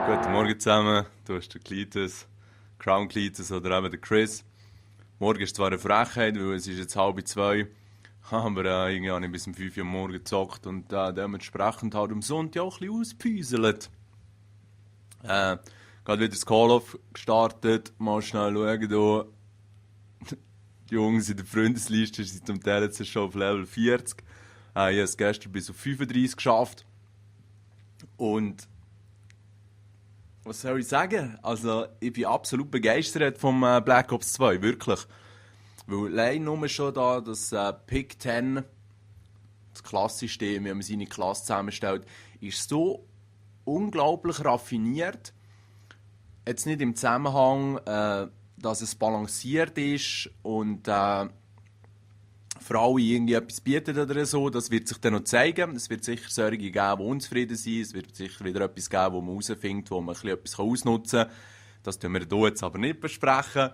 Guten Morgen zusammen, du hast den Cletus, Crown Cletus oder eben den Chris. Morgen ist zwar eine Frechheit, weil es ist jetzt 1:30, aber irgendwie habe ich bis um 5 Uhr am Morgen gezockt und dementsprechend halt am Sonntag auch ein bisschen auspüselt. Gerade wieder das Call-Off gestartet, mal schnell schauen hier. Die Jungs in der Freundesliste sind zum Teil jetzt schon auf Level 40. Ich habe es gestern bis auf 35 geschafft. Und was soll ich sagen? Also, ich bin absolut begeistert vom Black Ops 2, wirklich. Weil allein nur schon da das Pick 10, das Klassensystem, wie man seine Klasse zusammenstellt, ist so unglaublich raffiniert. Jetzt nicht im Zusammenhang, dass es balanciert ist und für alle irgendwie etwas bietet oder so, das wird sich dann noch zeigen. Es wird sicher solche geben, die unzufrieden sind. Es wird sicher wieder etwas geben, wo man herausfindet, wo man etwas ausnutzen kann. Das tun wir hier jetzt aber nicht besprechen.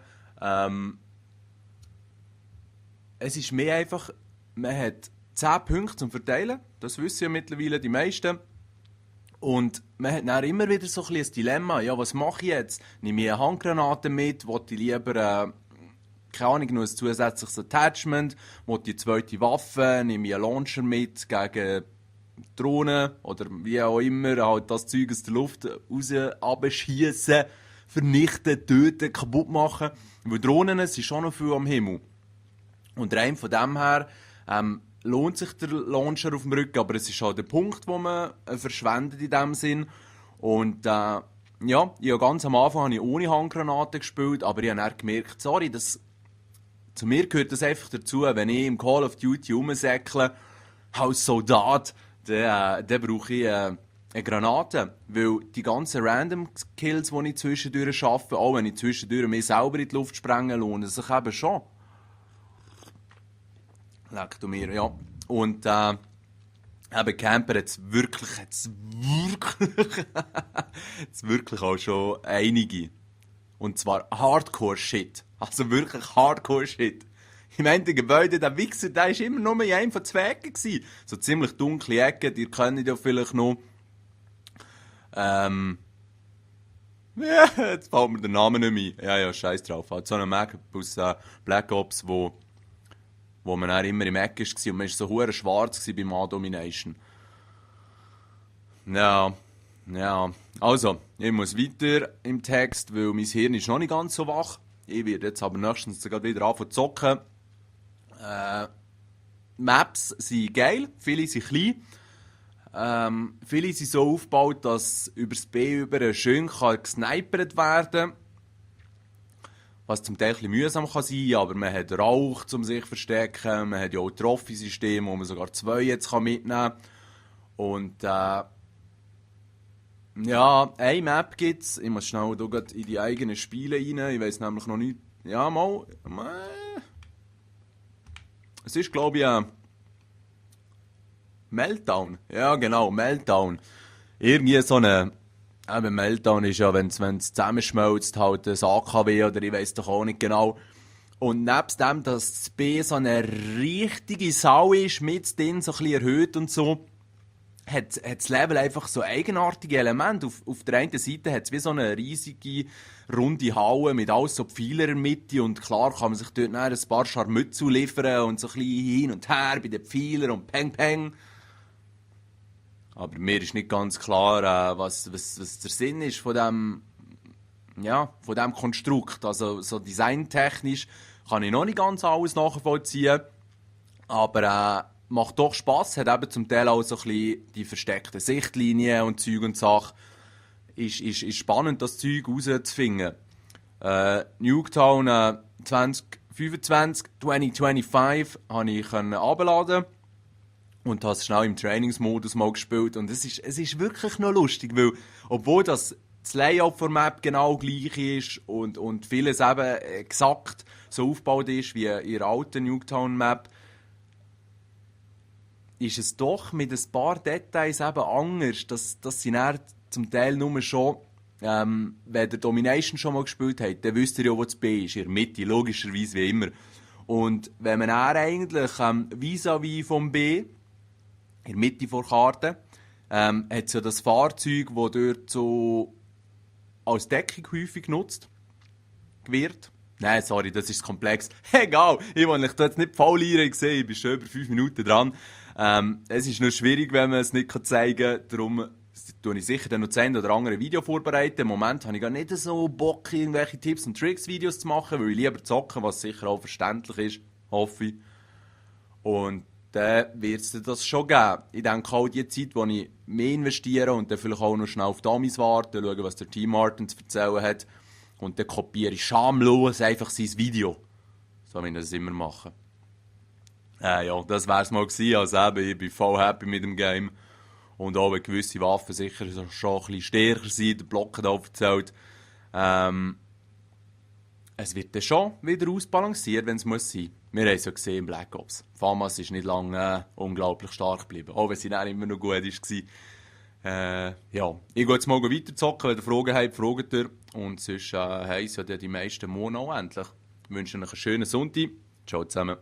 Es ist mehr einfach, man hat 10 Punkte zum Verteilen. Das wissen ja mittlerweile die meisten. Und man hat dann immer wieder so ein Dilemma. Ja, was mache ich jetzt? Nehme ich eine Handgranate mit? Will ich lieber keine Ahnung, noch ein zusätzliches Attachment, will die zweite Waffe, nehme ich einen Launcher mit gegen Drohnen oder wie auch immer, halt das Zeug aus der Luft raus, abschießen, vernichten, töten, kaputt machen. Weil Drohnen sind schon noch viel am Himmel. Und rein von dem her lohnt sich der Launcher auf dem Rücken, aber es ist halt der Punkt, wo man verschwendet in dem Sinn. Und ja, ich habe ganz am Anfang habe ich ohne Handgranaten gespielt, aber ich habe dann gemerkt, sorry, zu mir gehört das einfach dazu, wenn ich im Call of Duty rumsäckle, als Soldat, dann brauche ich eine Granate. Weil die ganzen Random Kills, die ich zwischendurch schaffe, auch wenn ich zwischendurch mich selber in die Luft sprenge, lohnen sich eben schon. Leck du mir, ja. Und eben Camper hat es wirklich auch schon einige. Und zwar Hardcore-Shit. Also wirklich Hardcore-Shit. Im Ende Gebäude, der Wichser, der war immer nur in einem von 2 Ecken gewesen. So ziemlich dunkle Ecken, ihr kennt ja vielleicht noch. Ja, jetzt fällt mir der Name nicht mehr ein. Ja, scheiß drauf. Halt so eine Map aus Black Ops, wo man dann immer im Eck war und man war so hure schwarz beim A-Domination. Ja. Also, ich muss weiter im Text, weil mein Hirn ist noch nicht ganz so wach. Ich werde jetzt aber nächstens wieder anfangen zu zocken. Maps sind geil, viele sind klein. Viele sind so aufgebaut, dass über das B über schön gesnipert werden kann. Was zum Teil ein bisschen mühsam kann sein, aber man hat Rauch, um sich zu verstecken. Man hat ja auch Trophy-Systeme, wo man sogar 2 jetzt mitnehmen kann. Und ja, eine Map gibt es. Ich muss schnell in die eigenen Spiele rein. Ich weiss nämlich noch nicht. Ja, mal. Es ist, glaube ich, Meltdown. Ja, genau, Meltdown. Irgendwie so eine. Eben Meltdown ist ja, wenn es zusammenschmelzt, halt ein AKW oder ich weiss doch auch nicht genau. Und nebst dem, dass das B so eine richtige Sau ist, mit drin so ein bisschen erhöht und so, hat das Level einfach so eigenartige Elemente. Auf der einen Seite hat es wie so eine riesige, runde Halle mit alles so Pfeiler in der Mitte und klar kann man sich dort ein paar Scharmützel liefern und so ein bisschen hin und her bei den Pfeilern und Peng Peng. Aber mir ist nicht ganz klar, was der Sinn ist von dem Konstrukt. Also so designtechnisch kann ich noch nicht ganz alles nachvollziehen, aber macht doch Spass, hat eben zum Teil auch so ein bisschen die versteckten Sichtlinien und Zeug und Sachen. Ist spannend, das Zeug rauszufinden. Nuketown 2025 habe ich herunterladen und habe es schnell im Trainingsmodus mal gespielt. Und es ist wirklich noch lustig, weil obwohl das Layout der Map genau gleich ist und vieles eben exakt so aufgebaut ist wie in der alten Nuketown-Map, ist es doch mit ein paar Details eben anders. Das sind dann zum Teil nur schon, wenn ihr Domination schon mal gespielt habt, dann wisst ihr ja, wo das B ist. In der Mitte, logischerweise wie immer. Und wenn man dann eigentlich vis-à-vis vom B, in der Mitte der Karte, hat es ja das Fahrzeug, das dort so als Deckung häufig genutzt wird. Nein, sorry, das ist komplex. Egal, ich will euch jetzt nicht faul rein sehen, ich bin schon über 5 Minuten dran. Es ist nur schwierig, wenn man es nicht zeigen kann. Darum tue ich sicher dann noch 10 oder andere Video vorbereiten. Im Moment habe ich gar nicht so Bock, irgendwelche Tipps und Tricks-Videos zu machen, weil ich lieber zocke, was sicher auch verständlich ist, hoffe ich. Und dann wird es das schon geben. Ich denke auch die Zeit, wo ich mehr investiere und dann vielleicht auch noch schnell auf Dummies warte, schauen, was der Team Martin zu erzählen hat. Und dann kopiere ich schamlos einfach sein Video. So wie ich das immer mache. Ja, das wär's mal gewesen. Also eben, ich bin voll happy mit dem Game. Und auch wenn gewisse Waffen sicher schon ein bisschen stärker sind, der Block hat auch erzählt. Es wird dann schon wieder ausbalanciert, wenn es muss sein. Wir haben es ja gesehen in Black Ops. FAMAS ist nicht lange unglaublich stark geblieben. Auch wenn sie dann immer noch gut war. Ja, ich gehe jetzt mal weiter zocken. Wenn ihr Fragen habt, fragt ihr. Und sonst haben es ja die meisten morgen auch endlich. Ich wünsche euch einen schönen Sonntag. Ciao zusammen.